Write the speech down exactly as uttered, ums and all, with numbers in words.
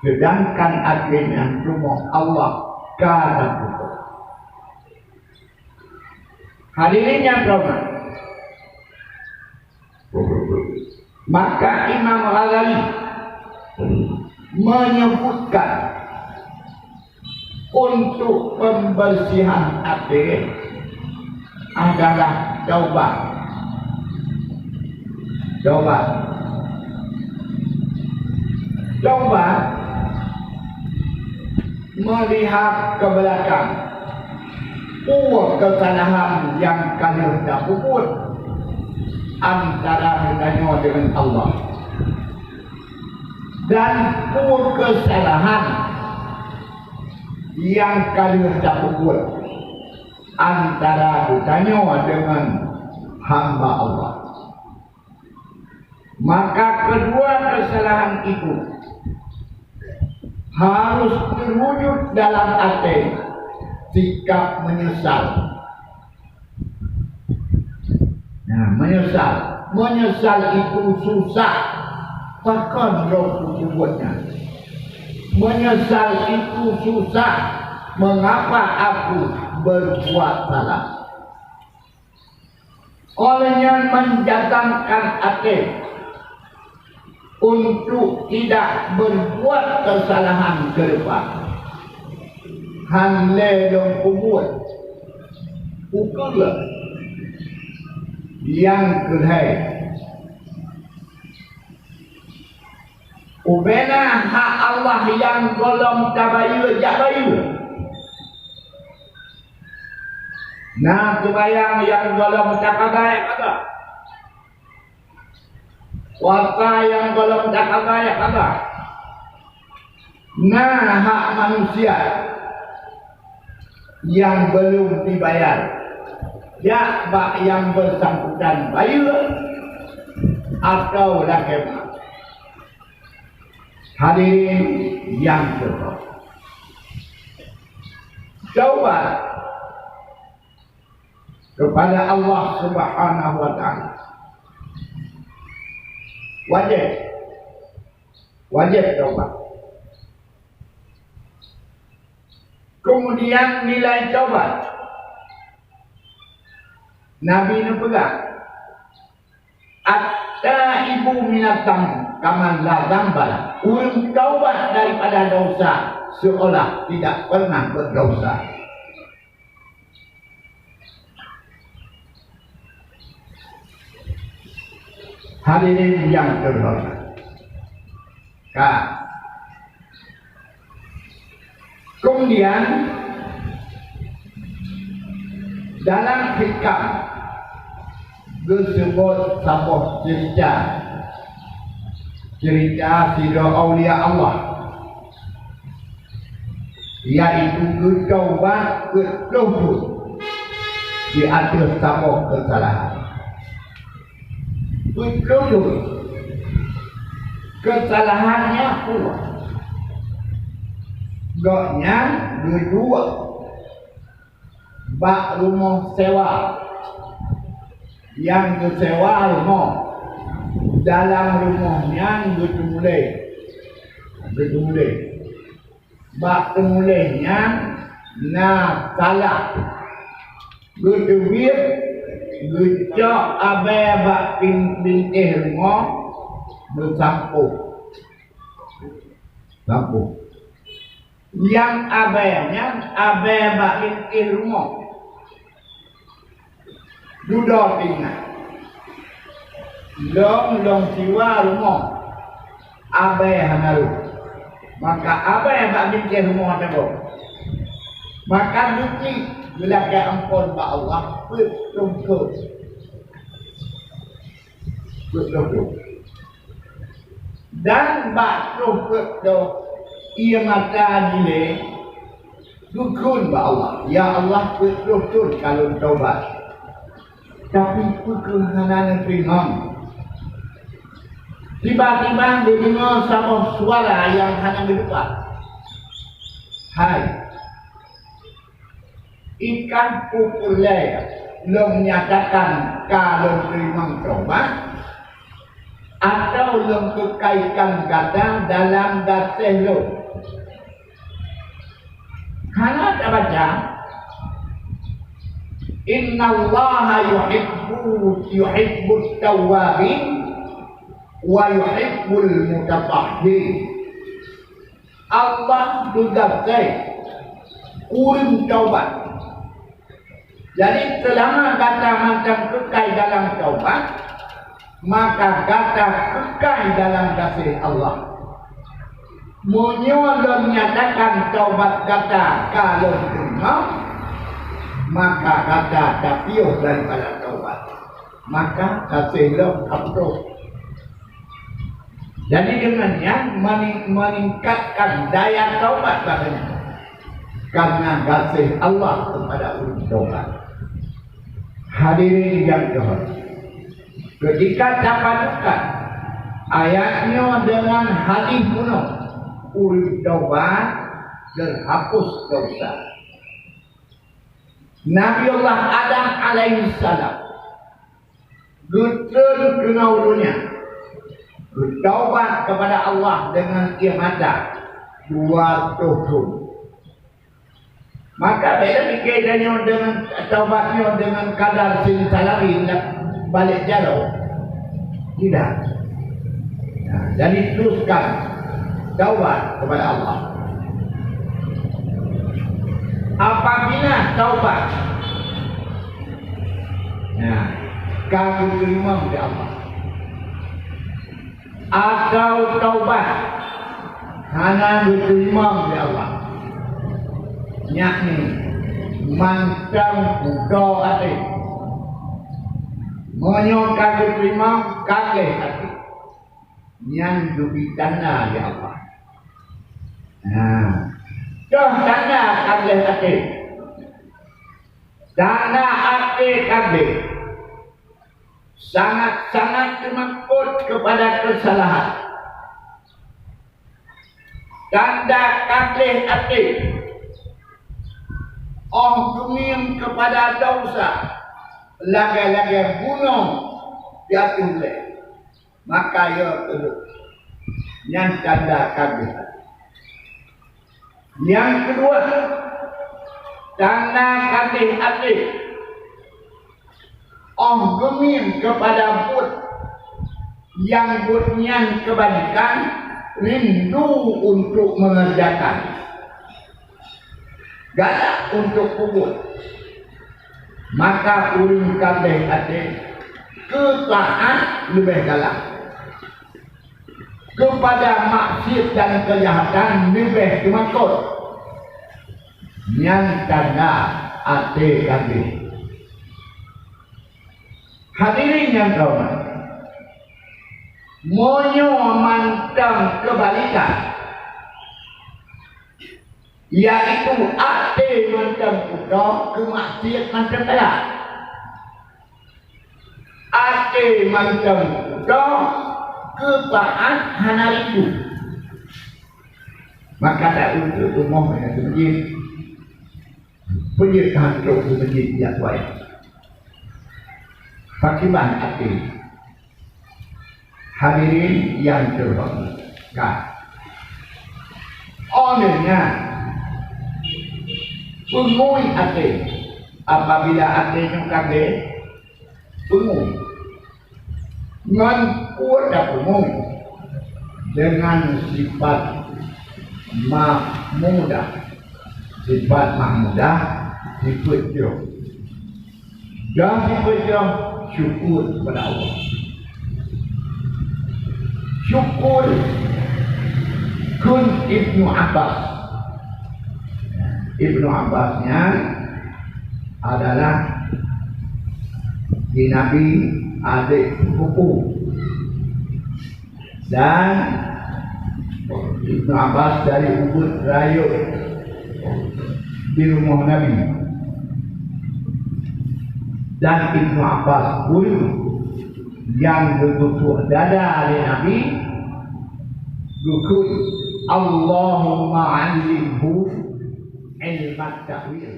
Seudangkan até nyan rumoh Allah ka tapeubuet. Hadirin nyang teuhoreumat, maka Imam Ghazali menyebutkan untuk pembersihan até adalah taubat. Taubat. Taubat melihat ke belakang, peue kesalahan nyang ka lheueh tapeubuet antara geutanyoe deungon Allah, dan peue kesalahan nyang ka lheueh tapeubuet antara geutanyoe deungon hamba Allah. Maka kedua kesalahan itu harus terwujud dalam até sikap menyesal. Nah, menyesal. Menyesal itu susah. Pakon lôn peubuet nyan? Menyesal itu susah. Mengapa aku berbuat salah? Oleh nyan, menjazamkan até untuk tidak berbuat kesalahan ke depan. Han lé lôn peubuet. Ukeue nyang keuhai. Ubena hak Allah nyang gohlom tabayeue, jak bayeue. Na seumayang nyang gohlom takada, jak kada. Puasa nyang gohlom takada, jak kada. Na hak manusia nyang belum dibayar, jak bak nyang bersangkutan bayeue atau lakée meu'ah. Hadirin nyang teuhoreumat, taubat kepada Allah Subhanahu wa Ta'ala wajéb. Wajéb taubat. Keumudian nilai taubat, Nabi neupeugah, "At-taibu minadz-dzanbi kaman la dzanba lah." Ureuëng taubat daripada dosa seolah tidak pernah berdosa. Hadirin nyang teuhoreumat, ka. Keumudian, dalam hikam geuseubut saboh ceurita, ceurita sidroe aulia Allah, yaitu geutaubat peuet ploh thon di ateueh saboh keusalahan. Peuet ploh thon. Keusalahan nyan peue? Gobnyan geuduek bak rumoh sewa. Nyang geusewa rumoh, dalam rumoh nyan geuteumuléh. Geuteumuléh. Bak teumuléh nyan na salah. Geuteubiet, geucok abée bak bin-, bintéh rumoh, geusampôh. Sampôh. Nyang abée nyan abée bak bintéh rumoh. Dudoe teuingat, lôn, lôn siwa rumoh, abée hana rhot. Maka abée bak bintéh rumoh sagoe. Maka geuklik, geulakée amphon bak Allah, peuet ploh thon. Peuet ploh thon. Dan bak troh peuet ploh ié mata dilée, geukheun bak Allah, "Ya Allah, peuet ploh thon ka lôn taubat, tapi peu kheueh hana neuteurimong?" Tiba-tiba geudeungoe saboh suara nyang hana geudeungoe, "Hai, ikan peureulée lôn nyatakan ka lôn teurimong taubat, Atau lôn keukaikan gata dalam gaséh lôn. Hana tabaca, "Innallaha yuhibbu, yuhibbut tawwabin wa yuhibbul mutatahhirin." Allah geugaséh ureuëng taubat. Jadi, seulama gata mantong keukai dalam taubat, maka gata keukai dalam gaséh Allah. Meunyoe lôn nyatakan taubat gata ka lôn teurimong, maka gata tapiôh daripada taubat. Maka gaséh lôn ka putôh. Jadi, deungon nyan meuni-, meuningkatkan daya taubat badan, karena gaséh Allah kepada ureuëng taubat. Hadirin yang terhormat, ketika tapadukan ayat nyoe dengan hadis bunoe, ureuëng taubat, teuhapus dosa. Nabiullah Adam alaihissalam geutreun keunoe donya, geutaubat kepada Allah dengan ié mata dua ploh thon. Maka bék tapike tanyoe deungon taubat nyoe deungon kadar seusalari lam balek jaroe. Tidak. Nah, jadi teruskan taubat kepada Allah. Apabila taubat, nah, ka geuteurimong lé Allah. Atau taubat hana geuteurimong lé Allah, yakni mantong putôh até. Meunyoe ka geuteurimong, ka gleh até, nyan geubri tanda lé Allah. Nah, toh tanda ka gleh até. Tanda até ka gleh. Sangat-sangat teumakot kepada kesalahan. Tanda ka gleh até. Óh geungieng kepada dosa, lagée-lagée bunoe jatuh lé. Maka ya keuneuk nyan tanda ka gleh até. Nyang keudua, tanda ka gleh até. Óh geungieng kepada buet nyang buet nyan keubalikan, rindu untuk mengerjakan, galak untuk peubuet. Maka ureuëng ka gleh até keu taát leubeh galak, keupada maksiet dan keujahatan leubeh teumakot. Nyan tanda até ka gleh. Hadirin nyang teuhoreumat, meunyoe mantong keubalikan, yaitu até mantong putôh, keu maksiet mantong galak. Até mantong putôh, keu taát hana rindu. Maka taát untuk rumoh ngon seumeujid. Peue jeuet ka hantom seumeujid jak wai. Pakiban até. Hadirin nyang teuhoreumat, ka. Óh lheueh nyan, peungui até. Apabila até nyoe ka gleh, peungui. Ngon peue tapeungui? Dengan sifat mahmudah. Sifat mahmudah, sifat jroh. Dan sifat jroh, syukur kepada Allah. Syukur kheun Ibnu Abbas. Ibnu Abbas nyan adalah di Nabi adék sepupu. Dan Ibnu Abbas dari ubit rayeuk di rumoh Nabi. Dan Ibnu Abbas ureuëng nyang geupeupuih dada lé Nabi, geukheun, "Allahumma 'allimhu ilmat ta'wil."